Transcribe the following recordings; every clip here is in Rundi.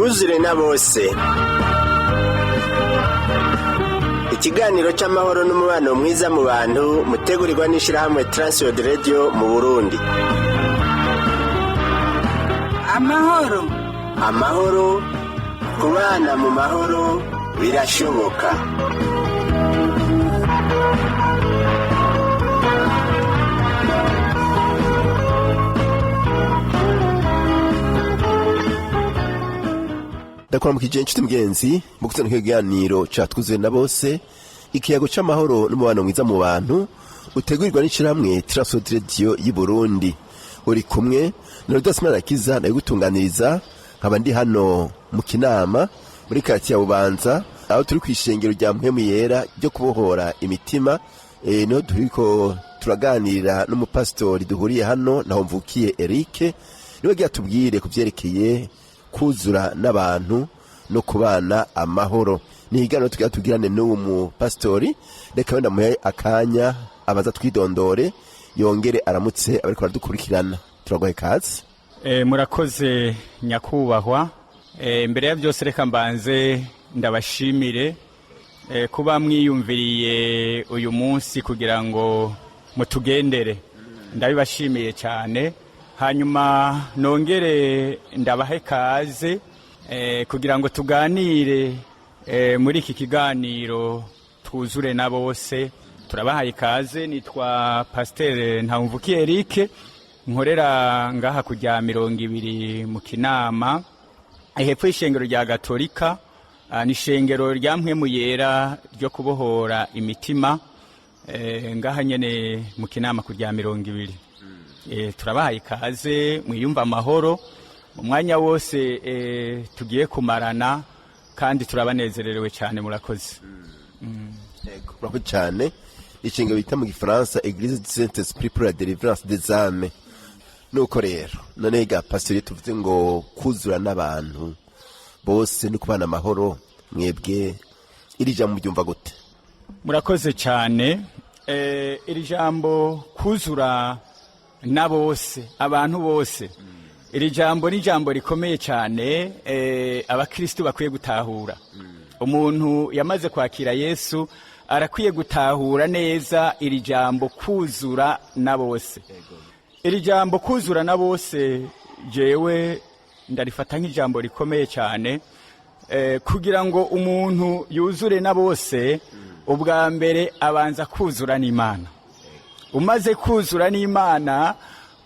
Twuzure na bose. Ikiganiro c'amahoro n'umubano mwiza mu bantu mutegurirwa n'ishirahamwe Transworld Radio mu Burundi. Amahoro. Amahoro, kubana mu mahoro birashoboka. Ndakuramukije, inshuti mugenzi, mu kuzana ikiganiro ca Twuzuye na Bose, ikiyago c'amahoro n'umubano mwiza mu bantu, utegurirwa n'ishirahamwe Transworld Radio y'i Burundi. Uri kumwe na Rudas Marakiza, nayo gutunganiriza. Nkaba ndi hano mu Kinama, muri karitiye ya Bubanza, aho turi kw'ishengero rya Mpwemu Yera ryo kubohora imitima. Niho turiko turaganira n'umupasitori duhuriye hano, naho mvukiye Eric, niwe agira tubwire ku vyerekeye kuzura n'abantu no kubana amahoro. Ni ikiganiro tugira tugirane n'uwo mupasitori. Reka wenda muhe akanya abaza twidondore, yongere aramutse abariko baradukurikirana. Turaguhe kaze. Murakoze nyakubahwa. Mbere ya byose, reka mbanze ndabashimire kuba mwiyumviriye uyu munsi kugira ngo mutugendere. Ndabibashimiye cyane. Hanyuma nongere ndabahe kaze kugira ngo tuganire muri iki kiganiro Twuzure na Bose. Turabahaye ikaze. Nitwa Pasiteri Ntawumvukiye Eric, nkorera ngaha kujya 20 mu Kinama, hepfo y'ishengero rya Gatolika. Ni ishengero rya Mpwemu Yera ryo kubohora imitima, ngaha nyene mu Kinama kujya 20. Turabahaye ikaze, mwiyumva amahoro mu mwanya wose tugiye kumarana, kandi turabanezererewe cyane. Murakoze. Murakoze cyane. Ishengero bita mu Gifaransa Église du Saint Esprit pour la délivrance des âmes. Nuko rero none ga pasiteri, tuvuze ngo kuzura n'abantu bose no kubana amahoro, mwebwe iri jambo muryumva gute? Murakoze cyane. Iri jambo kuzura na bose, abantu bose, iri jambo ni ijambo rikomeye cyane abakristu bakwiye gutahura. Umuntu yamaze kwakira Yesu arakwiye gutahura neza iri jambo kuzura na bose. Iri jambo kuzura na bose, jewe ndarifata nk'ijambo rikomeye cyane. Kugira ngo umuntu yuzure na bose, ubwa mbere abanza kuzura n'Imana. Umaze kuzura n'Imana,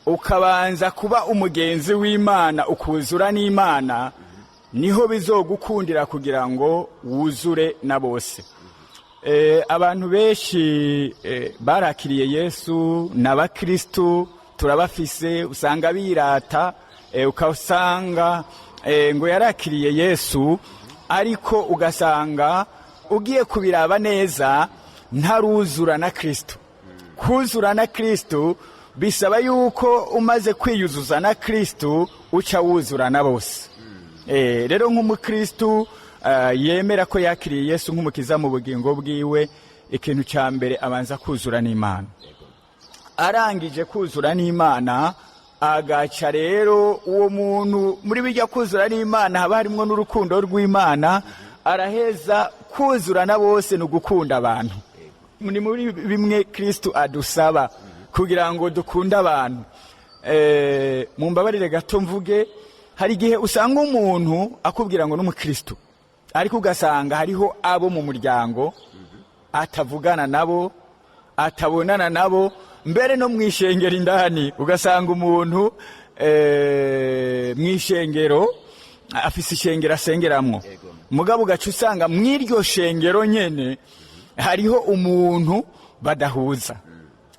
ukabanza kuba umugenzi w'Imana, ukuzura n'Imana, niho bizogukundira kugira ngo wuzure na bose. Abantu benshi barakiriye Yesu n'abakristu turabafise, usanga birata, ukasanga ngo yarakiriye Yesu, ariko ugasanga ugiye kubiraba neza ntaruzura na Kristo. Kuzura na Kristo bisaba yuko umaze kwiyuzuza na Kristo uca wuzura na bose. Rero nk'umukristu yemera ko yakiriye Yesu nk'umukiza mu bugingo bwiwe, ikintu cya mbere abanza kuzura n'Imana. Arangije kuzura n'Imana, agaca rero uwo muntu muri bijya kuzura n'Imana haba harimo n'urukundo rw'Imana. Araheza kuzura na bose, ni ugukunda abantu. Ni muri bimwe Kristu adusaba kugira ngo dukunde abantu. Mumbabarire gato mvuge, hari igihe usanga umuntu akubwira ngo n'umukristu, ariko ugasanga hariho abo mu muryango atavugana nabo, atabonana nabo, mbere no mu ishengero indani ugasanga umuntu mu ishengero afise ishengero asengeramwo, mugabo ugaca usanga mw'iryo shengero nyene hariho umuntu badahuza.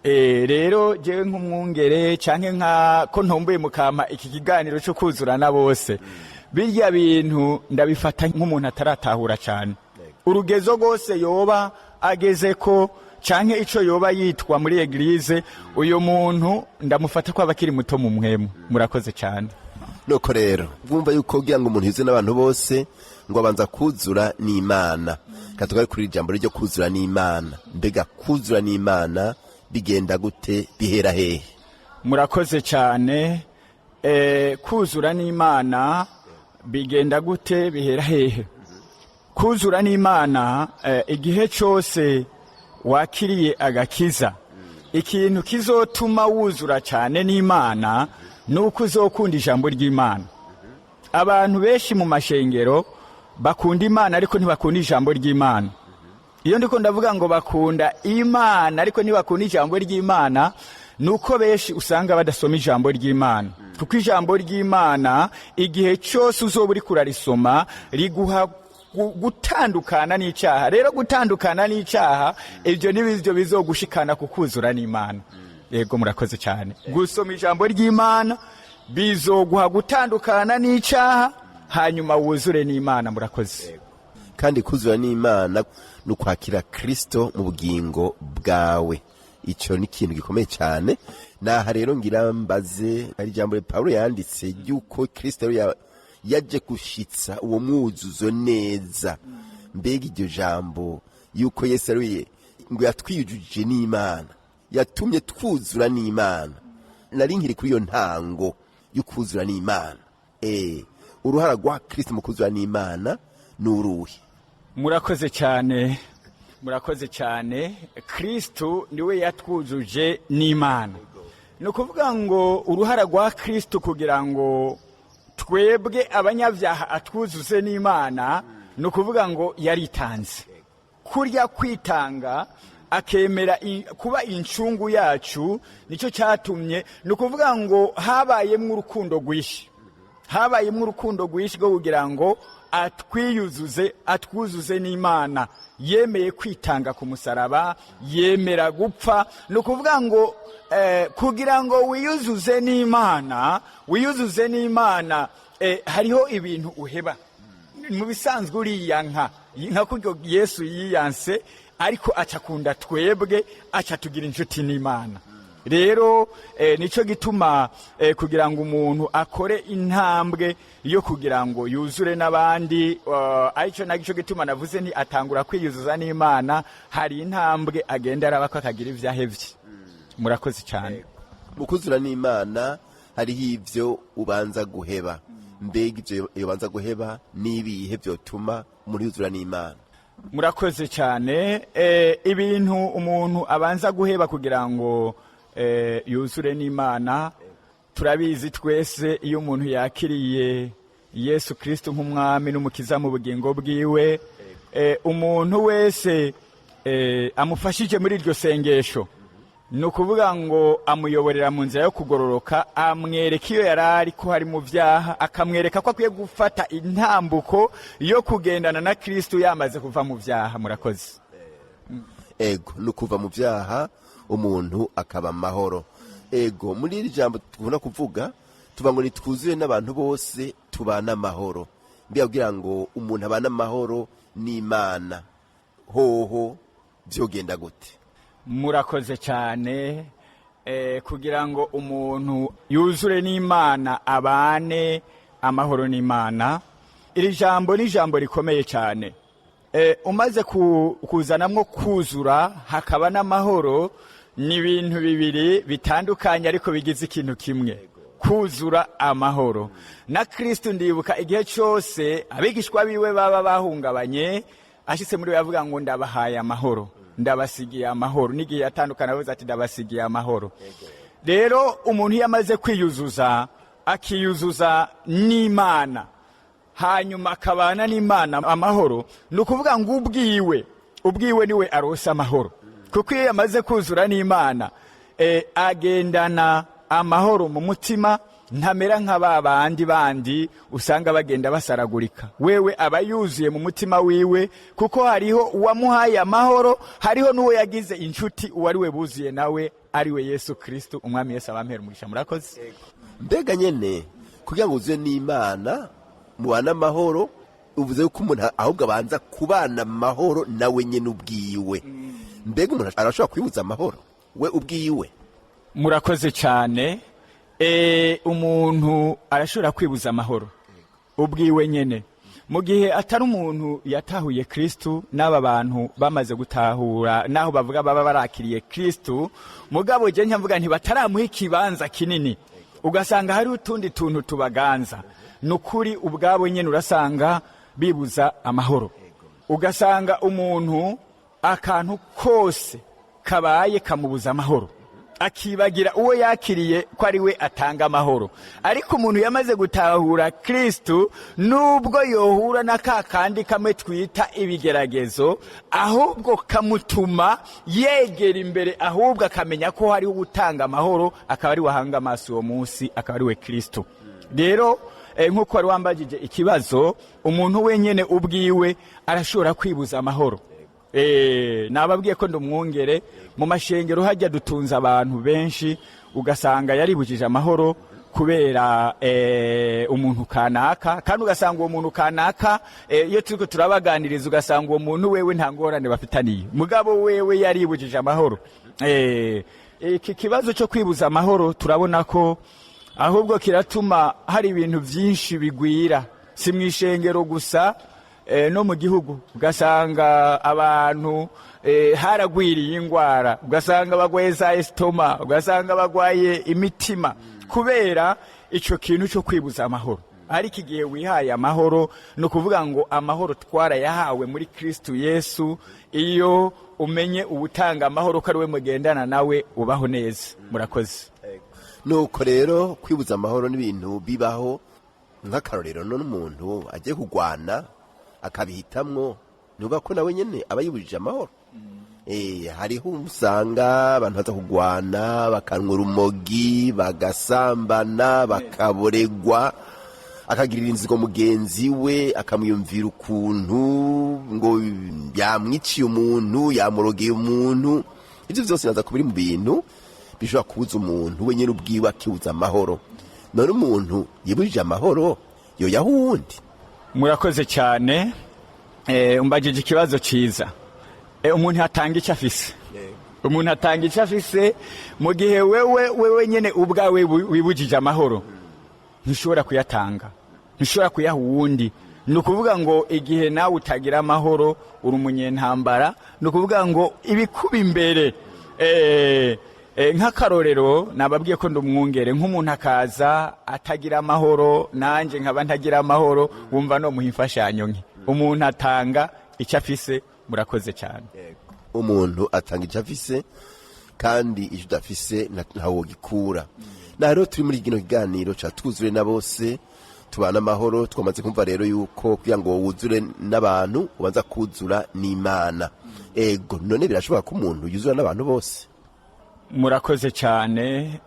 Rero jewe nk'umwungere, canke nka ko ntombuye mukama iki kiganiro cyo kuzura na bose, birya bintu ndabifata nk'umuntu ataratahura cyane urugezo rwose yoba ageze ko, canke ico yoba yitwa muri église. Uyo muntu ndamufata ko aba akiri muto mu mpwemu. Murakoze cyane. Nuko rero bwumva yuko kugira ngo umuntu yuzuye n'abantu bose, ngo abanza kuzura n'Imana. Katugari kuri iri jambo ryo kuzura n'Imana, mbega kuzura n'Imana bigenda gute, bihera hehe? Murakoze cyane. Kuzura n'Imana. Bigenda gute? Bihera hehe kuzura n'Imana? Igihe cyose wakiriye agakiza, ikintu kizotuma wuzura cyane n'Imana ni uko uzokunda ijambo ry'Imana. Abantu benshi mu mashengero bakunda Imana, ariko ntibakunda ijambo ry'Imana. Iyo ndiko ndavuga ngo bakunda Imana ariko ntibakunda ijambo ry'Imana, ni uko benshi usanga badasoma ijambo ry'Imana, kuko ijambo ry'Imana igihe cyose uzoba uri kurarisoma riguha gutandukana n'icyaha. Rero gutandukana n'icyaha, ibyo ni byo bizogushikana ku kuzura n'Imana. Yego, murakoze cyane. Gusoma ijambo ry'Imana bizoguha gutandukana n'icyaha, hanyuma wuzure n'Imana. Murakoze. Kandi kuzura n'Imana ni ukwakira Kirisito mu bugingo bwawe. Icyo ni ikintu gikomeye cyane. Naha rero ngira mbaze, hari ijambo Pawulo yanditse ry'uko Kirisito rero yaje gushitsa uwo mwuzuzo neza. Mbega iryo jambo yuko Yesu ari ngo yatwiyujuje n'Imana, yatumye twuzura n'Imana, nari nkiri kuri iyo ntango yo kuzura n'Imana. Uruhara rwa Kirisito mu kuzura n'Imana ni uruhe? Murakoze cyane, murakoze cyane. Kristo niwe yatwujuje n'Imana. Ni ukuvuga ngo uruhara rwa Kristo kugira ngo twebwe abanyabyaha atwuzuze n'Imana, ni ukuvuga ngo yaritanze. Kurya kwitanga akemera kuba incungu yacu, nicyo cyatumye, ni ukuvuga ngo habayemo urukundo rwinshi, habayemo urukundo rwinshi rwo kugira ngo atwiyuzuze, atwuzuze n'Imana. Yemeye kwitanga ku musaraba, yemera gupfa. Ni ukuvuga ngo kugira ngo wiyuzuze n'Imana, wiyuzuze n'Imana, hariho ibintu uheba. Mu bisanzwe uriyanka, nka kuryo Yesu yiyanse, ariko acakunda twebwe, aca tugira inshuti n'Imana. Rero nicyo gituma kugira ngo umuntu akore intambwe yo kugira ngo yuzure n'abandi, aricyo nacyo gituma navuze nti atangura kwiyuzuza n'Imana, hari intambwe agenda araba ko akagira ibyo ahevye. Murakoze cyane. Mu kuzura n'Imana hariho ibyo ubanza guheba. Mbega ibyo ubanza guheba n'ibihe byotuma umuntu yuzura n'Imana? Murakoze cyane. Ibintu umuntu abanza guheba kugira ngo yuzure n'Imana, turabizi twese. Iyo umuntu yakiriye Yesu Kirisito nk'umwami n'umukiza mu bugingo bwiwe, umuntu wese amufashije muri iryo sengesho, ni ukuvuga ngo amuyoborera mu nzira yo kugororoka, amwereka iyo yari ari ko hari mu byaha, akamwereka ko akwiye gufata intambuko yo kugendana na Kirisito yamaze kuva mu byaha. Murakoze. Ego, ni ukuva mu byaha umuntu akaba amahoro. Ego, muri iri jambo tubona kuvuga tuba ngo nitwuzuye n'abantu bose, tubane amahoro. Mbega kugira ngo umuntu abane amahoro n'Imana hoho byogenda gute? Murakoze cyane. Kugira ngo umuntu yuzure n'Imana, abane amahoro n'Imana, iri jambo ni ijambo rikomeye cyane. Umaze kuzanamwo kuzura hakaba n'amahoro, ni ibintu bibiri bitandukanye ariko bigize ikintu kimwe, kuzura amahoro na Kristo. Ndibuka igihe cyose abigishwa biwe baba bahungabanye, ashitse muri we avuga ngo: "Ndabahaye amahoro, ndabasigiye amahoro." N'igihe yatandukana avuze ati: "Ndabasigiye amahoro." Rero umuntu iyo amaze kwiyuzuza, akiyuzuza n'Imana, hanyuma akabana n'Imana amahoro, ni ukuvuga ngo ubwiwe niwe aronsa amahoro, kuko iyo yamaze kuzura n'Imana, agendana amahoro mu mutima, ntamera nka ba bandi usanga bagenda basaragurika. Wewe aba yuzuye mu mutima wiwe, kuko hariho uwamuhaye amahoro, hariho n'uwo yagize inshuti, uwo ari we buzuye nawe, ari we Yesu Kristo. Umwami Yesu abampera umugisha. Murakoze. Mbega nyene kugira ngo uzuye n'Imana mubane amahoro, uvuze yuko umuntu ahubwo abanza kubana amahoro nawe nyene ubwiwe. Mbega umuntu arashobora kwibuza amahoro we ubwiwe? Murakoze cyane. Umuntu arashobora kwibuza amahoro ubwiwe nyene mu gihe atari umuntu yatahuye Kristu. N'aba bantu bamaze gutahura, naho bavuga baba barakiriye Kristu, mugabo je nkavuga nti bataramuha ikibanza kinini. Ugasanga hariho utundi tuntu tubaganza. Ni ukuri, ubwabo nyine urasanga bibuza amahoro. Ugasanga umuntu akantu kose kabaye kamubuza amahoro, akibagira uwo yakiriye ko ari we atanga amahoro. Ariko umuntu yamaze gutahura Kristu, nubwo yohura na ka kandi kamwe twita ibigeragezo, ahubwo kamutuma yegera imbere, ahubwo akamenya ko hariho utanga amahoro, akaba ari we ahanga amaso uwo munsi, akaba ari we Kristu. Rero nk'uko wari wambagije ikibazo, umuntu wenyine ubwiwe arashobora kwibuza amahoro. Nababwiye ko ndumwungere mu mashengero, hajya dutunze abantu benshi, ugasanga yaribujije amahoro kubera umuntu kanaka. Kandi ugasanga uwo muntu kanaka, iyo turiko turabaganiriza, ugasanga uwo muntu wewe nta ngorane bafitaniye, mugabo wewe yaribujije amahoro. Iki kibazo cyo kwibuza amahoro turabona ko ahubwo kiratuma hari ibintu byinshi bigwira, si mu ishengero gusa, no mu gihugu. Ugasanga abantu haragwiriye indwara, ugasanga bagwaye za estomac, ugasanga bagwaye imitima kubera icyo kintu cyo kwibuza amahoro. Ariko igihe wihaye amahoro, ni ukuvuga ngo amahoro twarayahawe muri Kristu Yesu. Iyo umenye uwutanga amahoro ko ari we mugendana nawe, ubaho neza. Murakoze. Nuko rero kwibuza amahoro n'ibintu bibaho. Nk'akarorero, none umuntu agiye kugwana akabihitamwo, nuba ko nawe nyene aba yibujije amahoro. Hariho usanga abantu baza kugwana, bakanywa urumogi, bagasambana, bakaboregwa, akagirira inzigo mugenzi we, akamwiyumvira ukuntu ngo yamwiciye umuntu, yamurogeye umuntu. Ibyo byose naza kubiri mu bintu bishobora kubuza umuntu wenyine ubwiwe akibuza amahoro. None umuntu yibujije amahoro yoyaho uwundi? Murakoze cyane. Umbajije ikibazo cyiza. Umuntu atanga icyo afise, umuntu atanga icyo afise. Mu gihe wewe nyine ubwawe wibujije amahoro, ntushobora kuyatanga, ntushobora kuyaha uwundi. Ni ukuvuga ngo igihe nawe utagira amahoro, uri umunyentambara. Ni ukuvuga ngo ibikuba imbere, nk'akarorero, nababwiye ko ndumwungere. Nk'umuntu akaza atagira amahoro, nanjye nkaba ntagira amahoro, wumva no muha imfashanyo nke? Umuntu atanga icyo afise. Murakoze cyane. Umuntu atanga icyo afise, kandi icyo udafise ntawogikura. Na rero turi muri kino kiganiro ca Twuzure na Bose Tubana Amahoro. Twamaze kumva rero yuko kugira ngo wuzure n'abantu ubanza kuzura n'Imana. Ego, none birashoboka ko umuntu yuzura n'abantu bose? Murakoze cyane.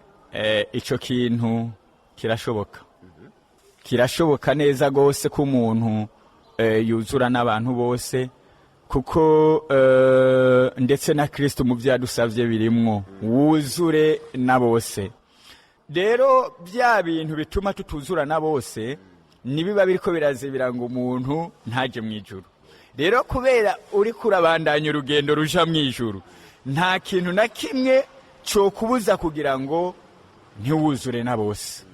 Icyo kintu kirashoboka, kirashoboka neza rwose ko umuntu yuzura n'abantu bose, kuko ndetse na Kristo mu byo yadusabye birimwo wuzure na bose. Rero bya bintu bituma tutuzura na bose nibiba biriko birazibira ngo umuntu ntaje mu ijuru. Rero kubera uri kurabandanya urugendo ruja mu ijuru, nta kintu na kimwe cyokubuza kugira ngo ntiwuzure na bose.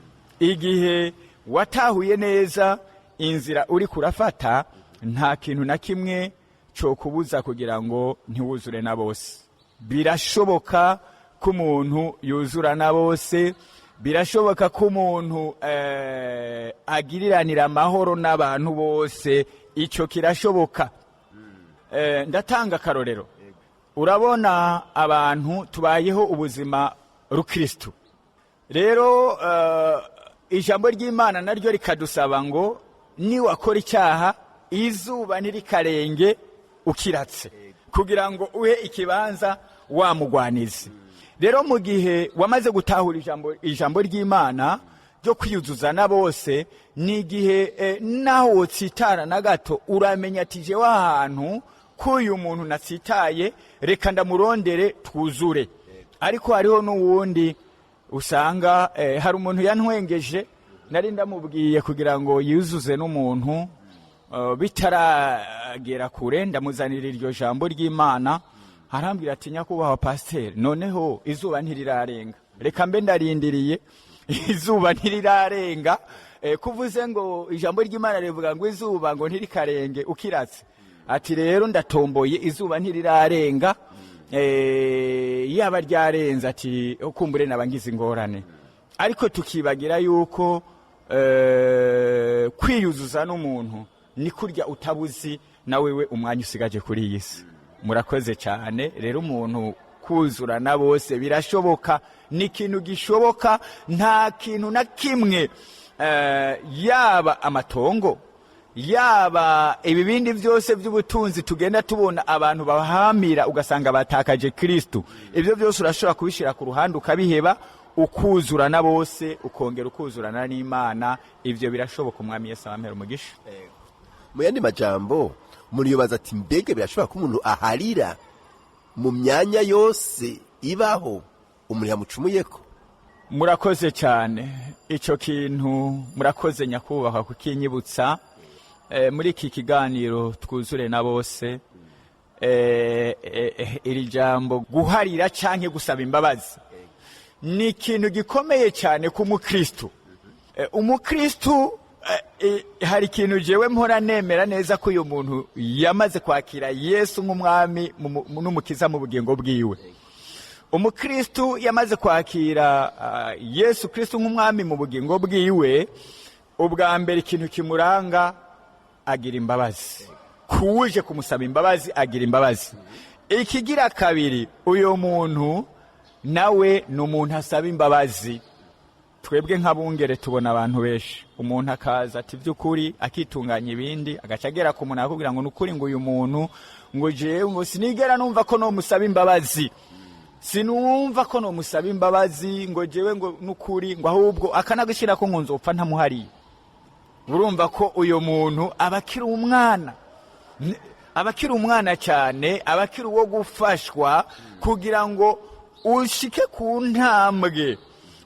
Igihe watahuye neza inzira uri kurafata, nta kintu na kimwe cyokubuza kugira ngo ntiwuzure na bose. Birashoboka ko umuntu yuzura na bose, birashoboka ko umuntu agiriranira amahoro n'abantu bose. Icyo kirashoboka. Ndatanga akarorero. Urabona abantu tubayeho ubuzima rukristu. Rero ijambo ry'Imana naryo rikadusaba ngo niwakora icyaha, izuba ntirikarenge ukiratse, kugira ngo uhe ikibanza wamugwanize. Rero mu gihe wamaze gutahura ijambo ry'Imana ryo kwiyuzuza na bose, ni igihe naho wotsitara na gato, uramenya ati jewe ahantu k'uyu muntu natsitaye, reka ndamurondere twuzure. Ariko hariho n'uwundi usanga hari umuntu yantwengeje, nari ndamubwiye kugira ngo yuzuze n'umuntu, bitaragera kure, ndamuzanira iryo jambo ry'Imana, arambwira ati: "Nyakubahwa pasiteri, noneho izuba ntirirarenga, reka mbe ndarindiriye, izuba ntirirarenga. Kuvuze ngo ijambo ry'Imana rivuga ngo izuba ngo ntirikarenge ukiratse." Ati: "Rero ndatomboye, izuba ntirirarenga. Yaba ryarenze," ati, "ukumbure naba ngize ingorane." Ariko tukibagira yuko kwiyuzuza n'umuntu ni kurya utabuzi na wewe umwanya usigaje kuri iyi si. Murakoze cyane. Rero umuntu kuzura na bose birashoboka, ni ikintu gishoboka. Nta kintu na kimwe, yaba amatongo, yaba ibibindi byose by'ubutunzi tugenda tubona abantu bahamira ugasanga batakaje Kristu, ibyo byose urashobora kubishyira ku ruhande ukabiheba, ukuzura na bose, ukongera ukuzurana n'Imana. Ibyo birashoboka. Umwami Yesu abampera umugisha. Mu yandi majambo, umuntu yobaza ati: mbega birashobora ko umuntu aharira mu myanya yose ibaho umuntu yamucumuyeko? Murakoze cyane icyo kintu, murakoze nyakubahwa kukinyibutsa. Muri iki kiganiro twuzure na bose, iri jambo guharira cyangwa gusaba imbabazi ni ikintu gikomeye cyane ku mukristu. Umukristu, hari ikintu jewe mpora nemera neza ko uyu muntu yamaze kwakira Yesu nk'umwami n'umukiza mu bugingo bwiwe. Umukristu yamaze kwakira Yesu Kristu nk'umwami mu bugingo bwiwe, ubwa mbere ikintu kimuranga, agira imbabazi kuwuje kumusaba imbabazi, agira imbabazi. Ikigira kabiri, uyu muntu nawe ni umuntu asaba imbabazi. Twebwe nk'abungere tubona abantu benshi, umuntu akaza ati by'ukuri akitunganya ibindi, agaca agera ku muntu akakubwira ngo ni ukuri, ngo uyu muntu, ngo jewe ngo sinigera numva ko nomusaba imbabazi, sinumva ko nomusaba imbabazi, ngo jewe ngo nukuri, ngo ahubwo akanagushyira ko ngo nzopfa ntamuhariye. Urumva ko uyu muntu aba akiri umwana, aba akiri umwana cyane, aba akiri uwo gufashwa kugira ngo ushike ku ntambwe,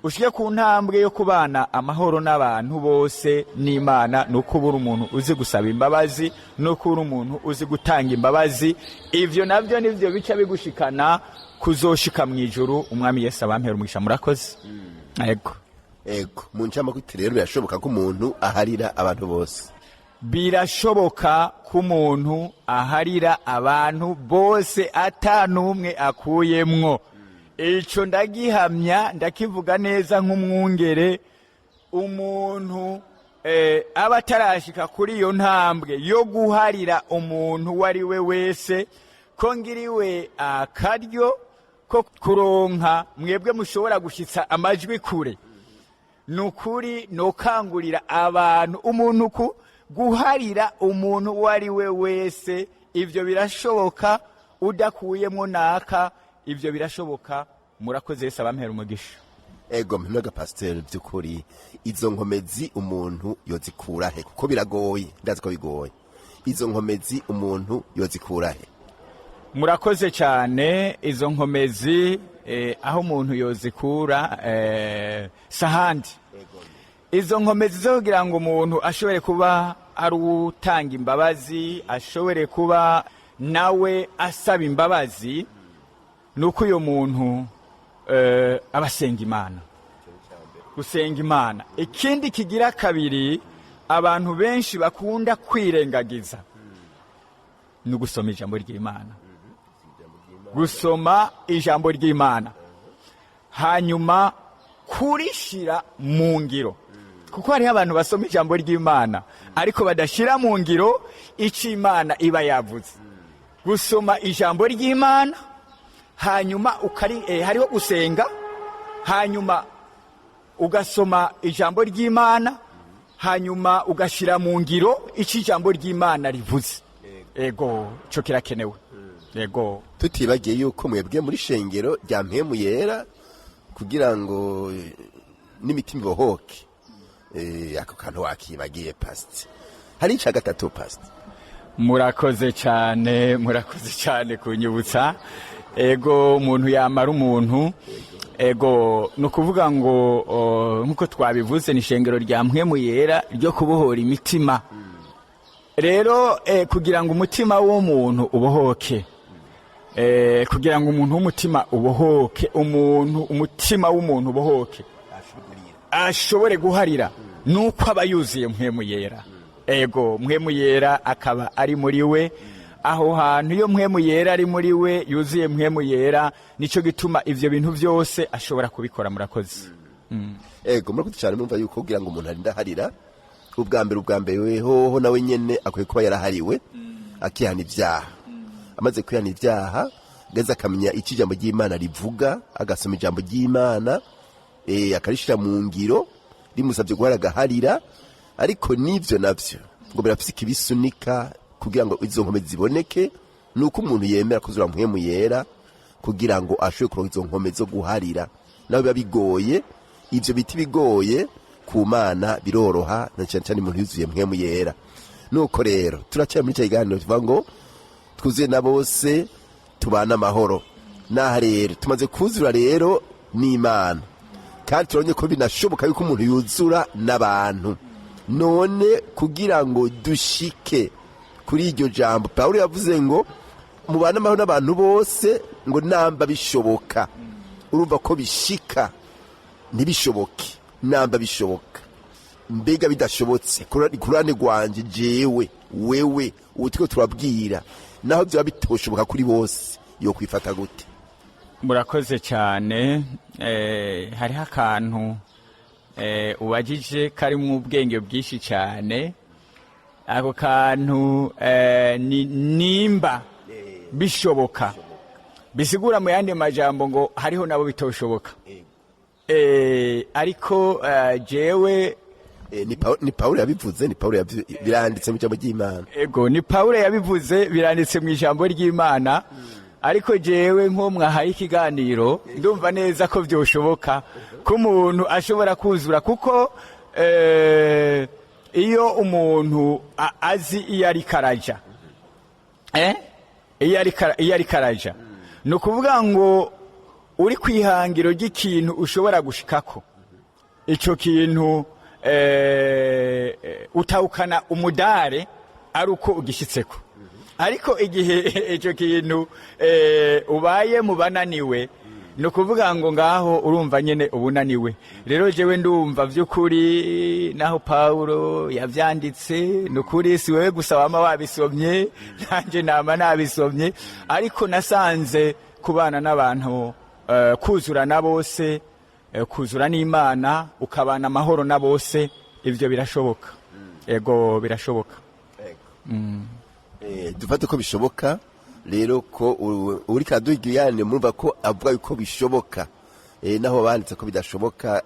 ushike ku ntambwe yo kubana amahoro n'abantu bose n'Imana, ni uko ubura umuntu uzi gusaba imbabazi, ni uko ubura umuntu uzi gutanga imbabazi. Ibyo nabyo nibyo bica bigushikana kuzoshika mu ijuru. Umwami Yesu abampera umugisha. Murakoze, yego. Ego, mu ncamake rero, birashoboka ko umuntu aharira abantu bose? Birashoboka ko umuntu aharira abantu bose ata n'umwe akuyemwo. Icyo ndagihamya, ndakivuga neza nk'umwungere. Umuntu aba atarashika kuri iyo ntambwe yo guharira umuntu uwo ari we wese, ko ngiriwe akaryo ko kuronka mwebwe mushobora gushyitsa amajwi kure, ni ukuri nukangurira abantu umuntu ku guharira umuntu uwo ari we wese. Ibyo birashoboka udakuyemo naka, ibyo birashoboka. Murakoze, Yesu abampera umugisha. Ego, mpinoga pasiteri, by'ukuri izo nkomezi umuntu yozikura he? Kuko biragoye, ndazi ko bigoye. Izo nkomezi umuntu yozikura he? Murakoze cyane. Izo nkomezi, aho umuntu yozikura, sahandi izo nkomezi zo kugira ngo umuntu ashobore kuba ari utanga imbabazi, ashobore kuba nawe asaba imbabazi, ni uko uyu muntu aba asenga Imana, gusenga Imana. Ikindi kigira kabiri abantu benshi bakunda kwirengagiza ni ugusoma ijambo ry'Imana, gusoma ijambo ry'Imana hanyuma kurishyira mu ngiro, kuko hariho abantu basoma ijambo ry'Imana ariko badashyira mu ngiro icyo Imana iba yavuze. Gusoma ijambo ry'Imana hanyuma ukari, hariho gusenga, hanyuma ugasoma ijambo ry'Imana, hanyuma ugashyira mu ngiro icyo ijambo ry'Imana rivuze. Ego, cyo kirakenewe, ego. Tutibagiye yuko mwebwe muri shengero rya Mpemu Yera, kugira ngo n'imitima ibohoke. Ako kantu wakibagiye, pasiti. Hari icya gatatu, pasiti? Murakoze cyane, murakoze cyane kunyibutsa. Ego, umuntu yamara umuntu, ego, ni ukuvuga ngo nk'uko twabivuze, ni ishengero rya Mpwemu Yera ryo kubohora imitima. Rero kugira ngo umutima w'umuntu ubohoke, kugira ngo umuntu w'umutima ubohoke, umuntu umutima w'umuntu ubohoke ashobore guharira, nuko aba yuzuye Mpwemu Yera. Ego, Mpwemu Yera akaba ari muri we. Aho hantu iyo Mpwemu Yera ari muri we, yuzuye Mpwemu Yera, nicyo gituma ivyo bintu byose ashobora kubikora. Murakoze. Ego, murakoze cyane. Murumva yuko kugira ngo umuntu arinde aharira, ubwa mbere wehoho nawe nyene akwiye kuba yarahariwe, akihana ibyaha. Amaze kwihana ibyaha, ageze akamenya icyo ijambo ry'Imana rivuga, agasoma ijambo ry'Imana, akarishira mu ngiro, rimusabye guhara agaharira. Ariko n'ivyo navyo ngo birafise ikibisunika kugira ngo izo nkome ziboneke, ni uko umuntu yemera kuzura Mpwemu Yera kugira ngo ashobore kuronka izo nkome zo guharira. Nawe biba bigoye, ivyo biti bigoye ku Mana biroroha, na cyane cyane umuntu yuzuye Mpwemu Yera. Nuko rero turacyari muri icyo kiganiro tuvuga ngo twuzuye na bose, tubane amahoro. Naha rero tumaze kuzura rero n'Imana, kandi turabonye ko binashoboka yuko umuntu yuzura n'abantu. None kugira ngo dushike kuri iryo jambo Pawulo yavuze ngo mubane amahoro n'abantu bose, ngo namba bishoboka, urumva ko bishika ntibishoboke? Namba bishoboka, mbega bidashobotse kurane rwanje jewe, wewe ubu turiko turabwira, naho byaba bitoshoboka kuri bose, yo kwifata gute? Murakoze cyane. Hariho akantu ubajije karimo ubwenge bwinshi cyane. Ako kantu ni nimba bishoboka, bisigura mu yandi majambo ngo hariho nabo bitoshoboka. Ariko jewe Ni Pawulo yabivuze, ni Pawulo yabivuze, biranditse mu ijambo ry'Imana. Ego, ni Pawulo yabivuze, biranditse mu ijambo ry'Imana. Ariko jewe nko mwahaye ikiganiro, ndumva neza ko byoshoboka ko umuntu ashobora kuzura, kuko iyo umuntu azi iyo ariko araja, iyo ariko araja, ni ukuvuga ngo uri ku ihangiro ry'ikintu ushobora gushikako, ico kintu utawukana umudare ari uko ugishyitseko. Ariko igihe icyo kintu ubaye mu bananiwe, ni ukuvuga ngo ngaho urumva nyine ubunaniwe. Rero jewe ndumva by'ukuri naho Pawulo yabyanditse, ni ukuri si wewe gusa wama wabisomye, nanjye nama nabisomye. Ariko nasanze kubana n'abantu, kuzura na bose, kuzura n'Imana, ukabana amahoro na bose, ibyo birashoboka. Ego, birashoboka. Dufate ko bishoboka rero, ko uri karaduha ikiganiro, murumva ko avuga yuko bishoboka. Naho banditse ko bidashoboka,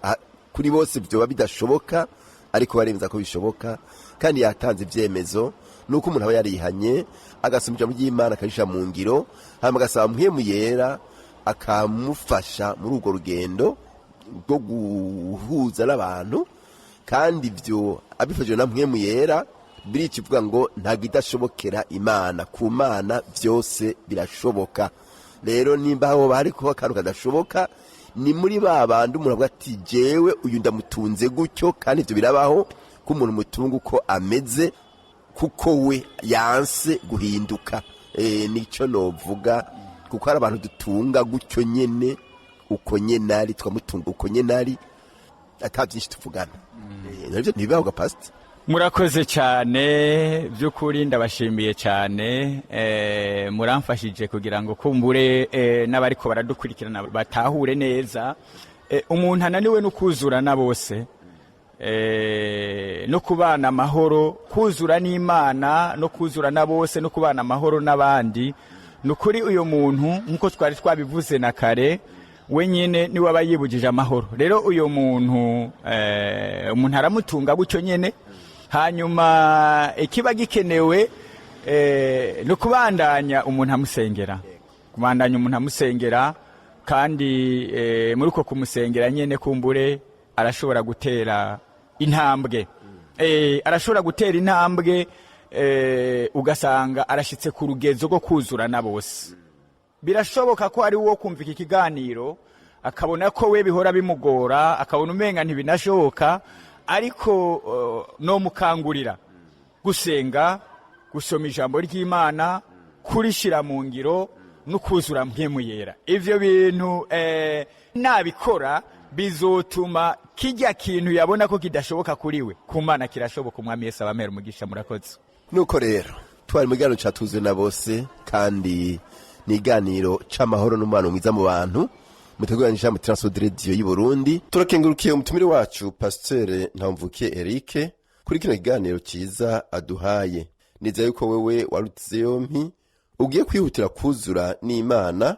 kuri bose byoba bidashoboka, ariko baremeza ko bishoboka, kandi yatanze ibyemezo. Nuko umuntu aba yarihanye, agasoma ijambo ry'Imana, akarishyira mu ngiro, hanyuma agasaba Mpwemu Yera akamufasha muri urwo rugendo rwo guhuza n'abantu. Kandi ibyo abifashijwe na Mpwemu Yera, birica ivuga ngo ntabwo idashobokera Imana, ku Mana byose birashoboka. Rero nimba hoba hari kuba akantu kadashoboka, ni muri ba bandi umuntu avuga ati jewe uyu ndamutunze gutyo. Kandi ibyo birabaho ko umuntu mutunga uko ameze, kuko we yanse guhinduka. Nicyo novuga, kuko hari abantu dutunga gutyo nyene, uko nyene ari, twamutunga uko nyene ari, ata byinshi tuvugana. Nabyo ntibibaho ga pastor? Murakoze cyane, by'ukuri ndabashimiye cyane. Muramfashije kugira ngo kumbure n'abariko baradukurikirana batahure neza. Umuntu ananiwe no kuzura na bose, no kubana amahoro, kuzura n'Imana no kuzura na bose no kubana amahoro n'abandi, ni ukuri uyu muntu, nk'uko twari twabivuze na kare, we nyine niwe aba yibugije amahoro. Rero uyu muntu, umuntu aramutunga gutyo nyine. Hanyuma ikiba gikenewe ni ukubandanya umuntu amusengera, kubandanya umuntu amusengera. Kandi muri uko kumusengera nyine, kumbure arashobora gutera intambwe, arashobora gutera intambwe, ugasanga arashyitse ku rugezo rwo kuzura na bose. Birashoboka ko ari uwo kumva iki kiganiro akabona ko we bihora bimugora, akabona umenga ntibinashoboka. Ariko no mukangurira gusenga, gusoma ijambo ry'Imana, kurishyira mu ngiro no kuzura Mpwemu Yera. Ivyo bintu nabikora bizotuma kijya kintu yabona ko kidashoboka kuri we, ku Mana kirashoboka. Umwami Yesu abamera umugisha. Murakoze. Nuko rero twari mu kiganiro catuzwe na bose, kandi ni iganiro c'amahoro n'umubano mwiza mu bantu. Mutegura n'ijambo Transworld Radio y'u Burundi. Turakengurukiye umutumire wacu Pasteur Ntamvukiye Eric kuri kino kiganiro ciza aduhaye. Nizeye yuko wewe warutse yompi ugiye kwihutira kuzura n'Imana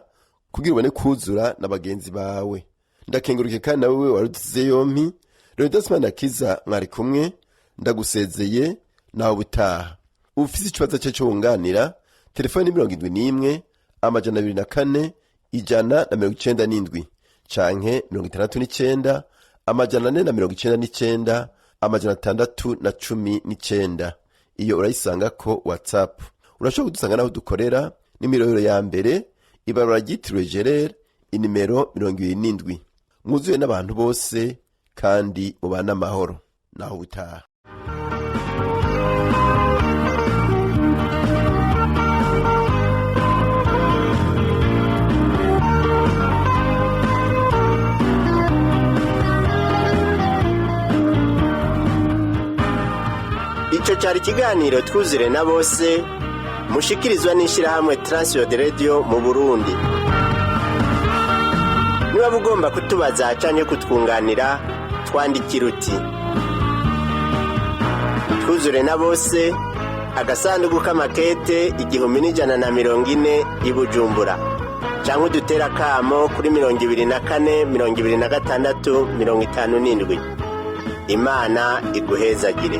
kugira ubone kuzura na bagenzi bawe. Ndakengurukiye kandi nawe wewe warutse yompi. Leonidas Manirakiza mwari kumwe, ndagusezeye nawe ubutaha. Ufise ikibazo cye cyo wunganira, telefoni ni 71 204 197 canke 69 499 619. Iyo urayisanga ko WhatsApp. Urashobora kudusanga n'aho dukorera n'imirohero ya mbere, ibarura ryitiriwe Gerere, inimero 27. Mwuzuye n'abantu bose kandi mubane amahoro. Naho ubutaha. Icyo cyari ikiganiro Twuzure na Bose mushikirizwa n'ishyirahamwe Transworld Radio mu Burundi. Niba ugomba kutubaza cyangwa kutwunganira, twandikira uti: "Twuzure na Bose", agasanduku k'amakete 1140 i Bujumbura, cyangwa udutere akamo kuri 24 26 57. Imana iguhezagire.